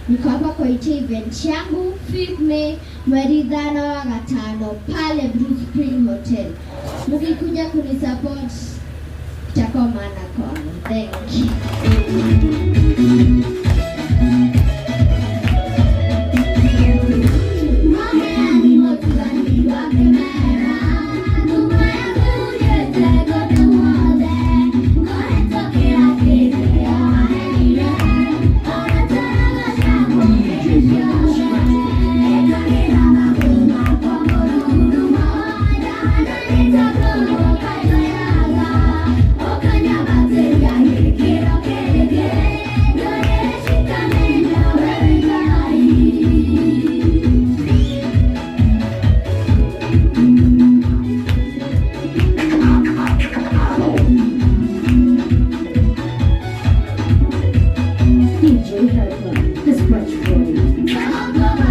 Niko hapa kwa IT event yangu 5th May mweri 5 wa 5 pale Blue Spring Hotel. Mkikuja kunisupport itakuwa maana kwangu. Thank you. DJ Harper, the Scratch Boy.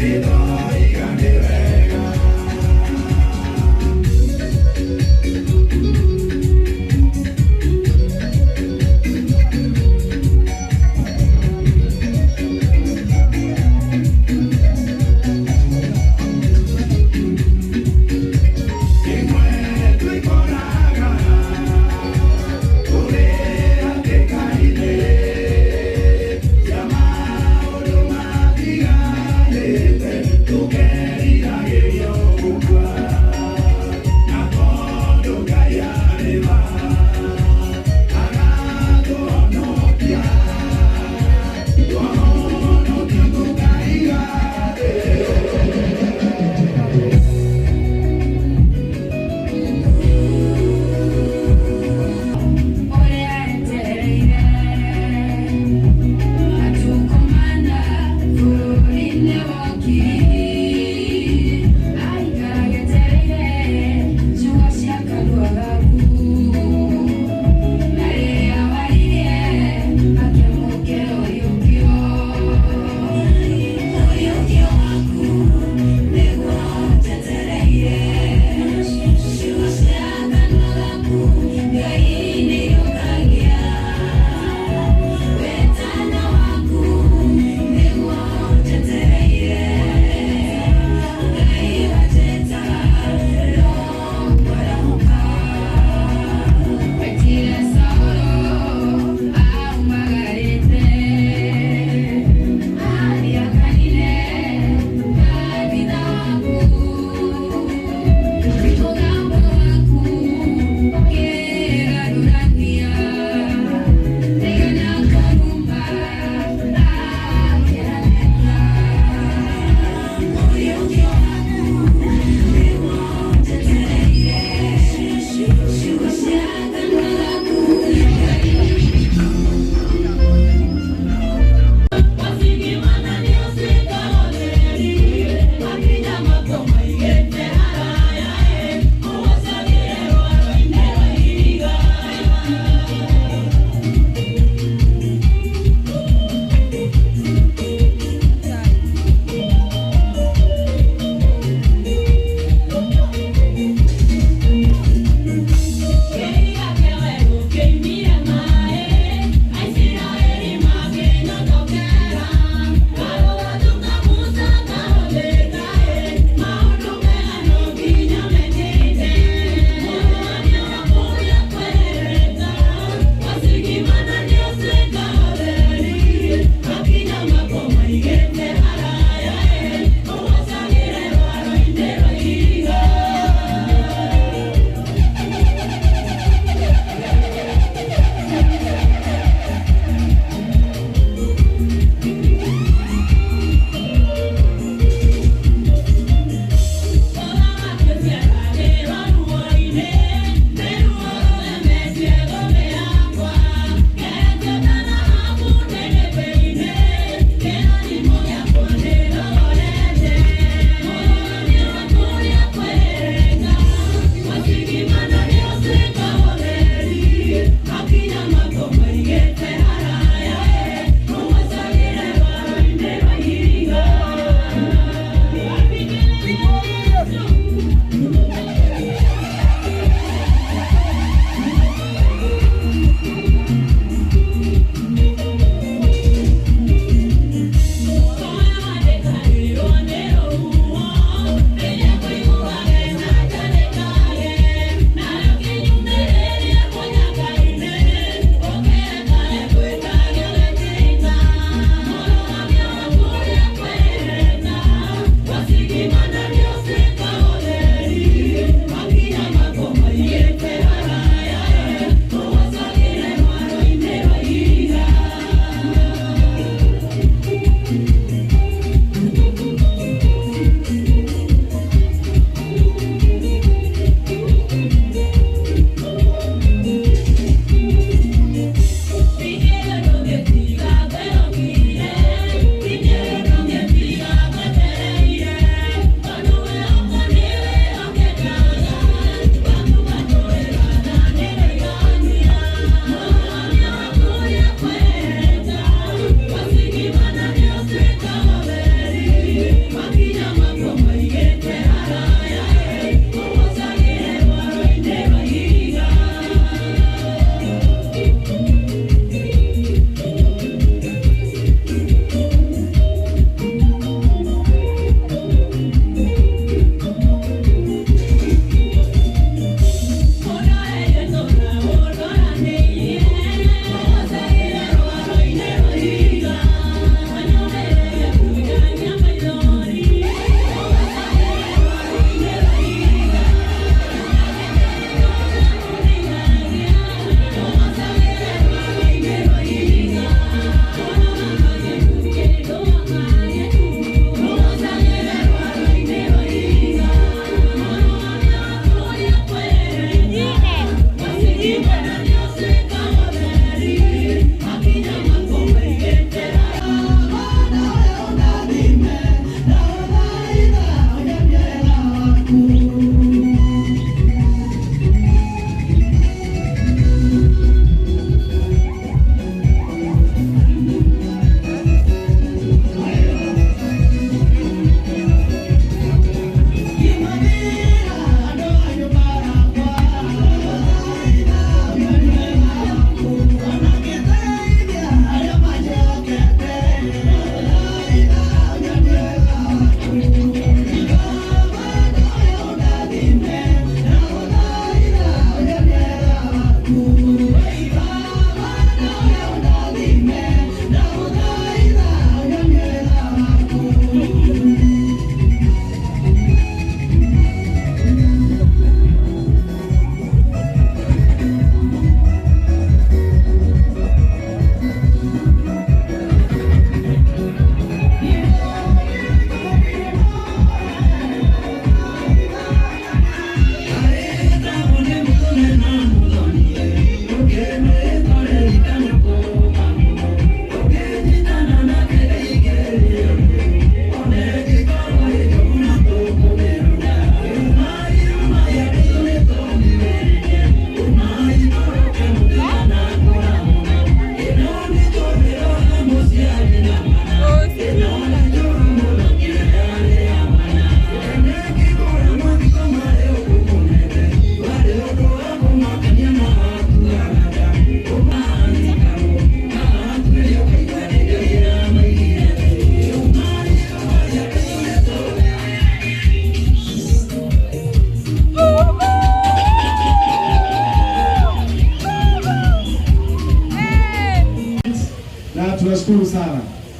Yeah.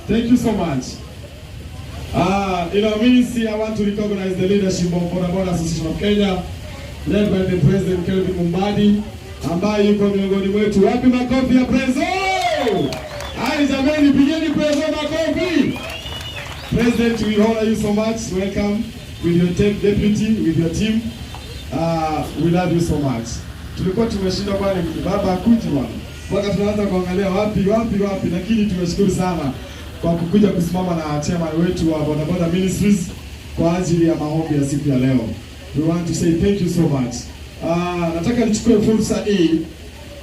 Thank you so much. In our ministry, I want to recognize the leadership of Boda Boda Association of Kenya, led by the President Kelvin Mumbadi, ambaye yuko miongoni mwetu. Wapi makofi ya prezo? Hai jameni, pigeni prezo makofi. President, we honor you so much. Welcome with your team, deputy, with your team. We love you so much. Tulikuwa tumeshinda, kwani baba hakuji bwana, mpaka tunaanza kuangalia wapi wapi wapi, lakini tumeshukuru sana kwa kukuja kusimama na chairman wetu wa Boda Boda Ministries kwa ajili ya maombi ya siku ya leo. We want to say thank you so much. Nataka nichukue fursa hii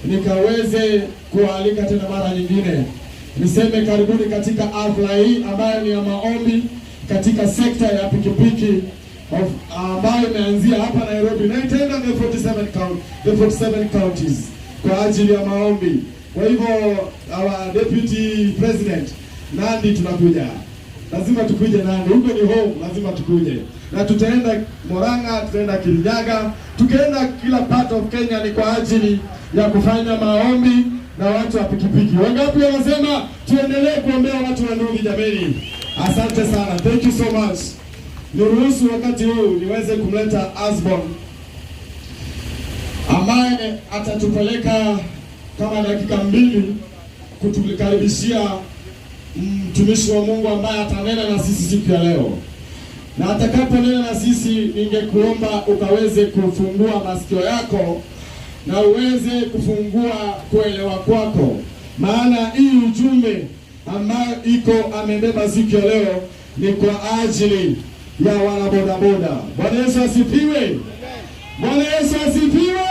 nikaweze kualika tena mara nyingine, niseme karibuni katika hafla hii ambayo ni ya maombi katika sekta ya pikipiki ambayo imeanzia hapa Nairobi na itaenda the 47 counties kwa ajili ya maombi. Kwa hivyo our deputy president, Nandi tunakuja, lazima tukuje Nandi, huko ni home, lazima tukuje na tutaenda Murang'a, tutaenda Kirinyaga, tukienda kila part of Kenya ni kwa ajili ya kufanya maombi na watu wa pikipiki. Wangapi wanasema tuendelee kuombea watu wa nduthi jameni? Asante sana, thank you so much. Niruhusu wakati huu niweze kumleta Asbon ambaye atatupeleka kama dakika 2 kutukaribishia mtumishi wa Mungu ambaye atanena na sisi siku ya leo. Na atakaponena na sisi, ningekuomba ukaweze kufungua masikio yako na uweze kufungua kuelewa kwako, maana hii ujumbe ambayo iko amebeba siku ya leo ni kwa ajili ya wanabodaboda. Bwana Yesu asifiwe! Bwana Yesu asifiwe!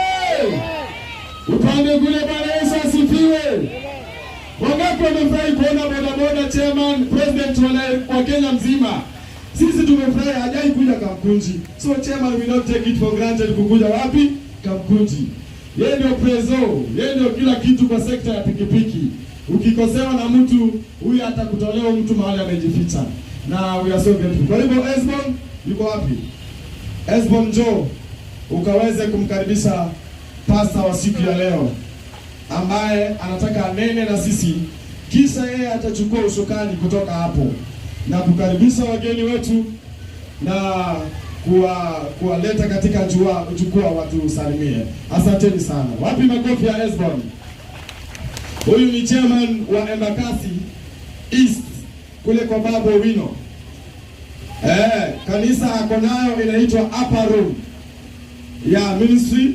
Upande kule, Bwana Yesu asifiwe! Wangapi wamefurahi kuona bodaboda chairman president wa Kenya mzima? Sisi tumefurahi, hajai kuja Kamkunji. So chairman, we not take it for granted kukuja wapi? Kamkunji. Yeye ndio prezo, yeye ndio kila kitu kwa sekta ya pikipiki. Ukikosewa na mtu huyu atakutolea mtu mahali amejificha. Na we are so grateful. Kwa hivyo Esbon yuko wapi? Esbon, njoo ukaweze kumkaribisha pasta wa siku ya leo ambaye anataka anene na sisi, kisha yeye atachukua usukani kutoka hapo na kukaribisha wageni wetu na kuwaleta katika jukwaa watusalimie. Asanteni sana. Wapi makofi ya Esbon? Huyu ni chairman wa Embakasi East kule kwa Babu Owino. Kanisa ako nayo inaitwa Upper Room ya Ministry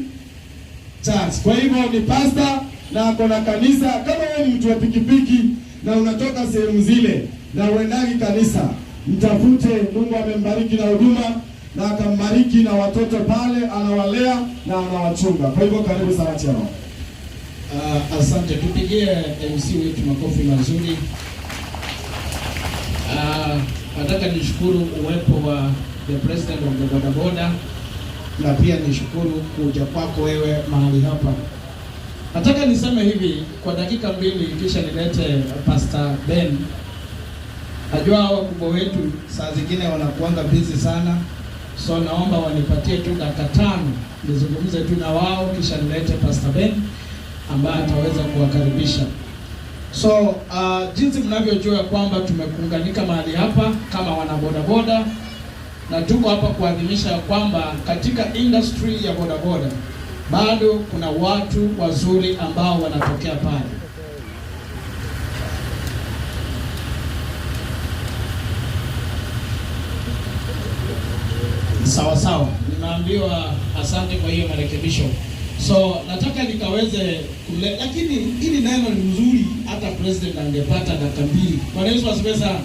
Church. Kwa hivyo ni pastor na ako na kanisa. Kama wewe ni mtu wa pikipiki na unatoka sehemu zile na uendagi kanisa, mtafute. Mungu amembariki na huduma na akambariki na watoto pale, anawalea na anawachunga. Kwa hivyo karibu sana chairman. Asante, tupigie MC wetu makofi mazuri. Nataka nishukuru uwepo wa the president of the boda boda na pia nishukuru kuja kwako wewe mahali hapa. Nataka niseme hivi kwa dakika 2 kisha nilete Pastor Ben. Najua hawa wakubwa wetu saa zingine wanakuanga busy sana, so naomba wanipatie tu dakika 5 nizungumze tu na wao kisha nilete Pastor Ben ambaye ataweza kuwakaribisha. So jinsi mnavyojua kwamba tumekuunganika mahali hapa kama wanabodaboda na tuko hapa kuadhimisha kwamba katika industry ya bodaboda bado kuna watu wazuri ambao wanatokea pale. Sawa sawa, nimeambiwa asante kwa hiyo marekebisho. So nataka nikaweze kule, lakini hili neno ni mzuri, hata president angepata dakika 2. Bwana Yesu asifiwe sana.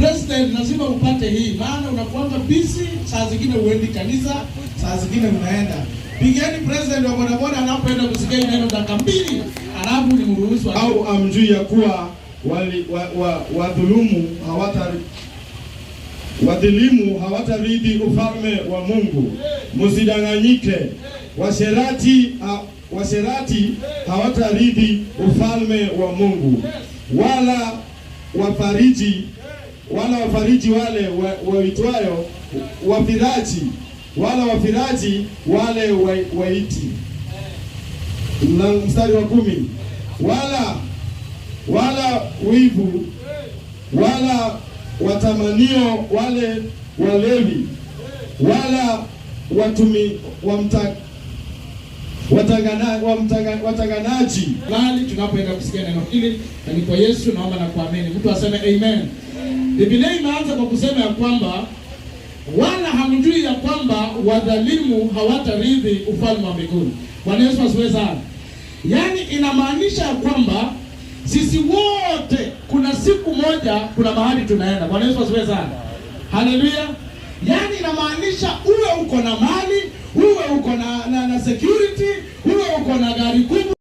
President, lazima upate hii, maana unakuanga busy, saa zingine uendi kanisa, saa zingine unaenda. Pigeni president wa bodaboda anapoenda kusikia neno dakika 2, alafu ni mruhusu au amjui ya kuwa wadhulumu wadhilimu hawatarithi ufalme wa Mungu. Msidanganyike, washerati hawatarithi ufalme wa Mungu, wala wafariji wale waitwayo wafiraji, wala wafiraji wale waiti. Na mstari wa 10, wala wivu wala watamanio wale walevi, wala watumi wamta, watangana, wamtanga, watanganaji. Bali tunapoenda kusikia neno hili, na ni kwa Yesu naomba na kuamini. Mtu aseme amen. Biblia imeanza kwa kusema ya kwamba wala hamjui ya kwamba wadhalimu hawatarithi ufalme wa mbinguni. Bwana Yesu asifiwe sana. Yaani inamaanisha ya kwamba sisi wote kuna siku moja, kuna mahali tunaenda. Bwana Yesu asifiwe sana. Haleluya. Yaani inamaanisha uwe uko na mali, uwe uko na security, uwe uko na gari kubwa.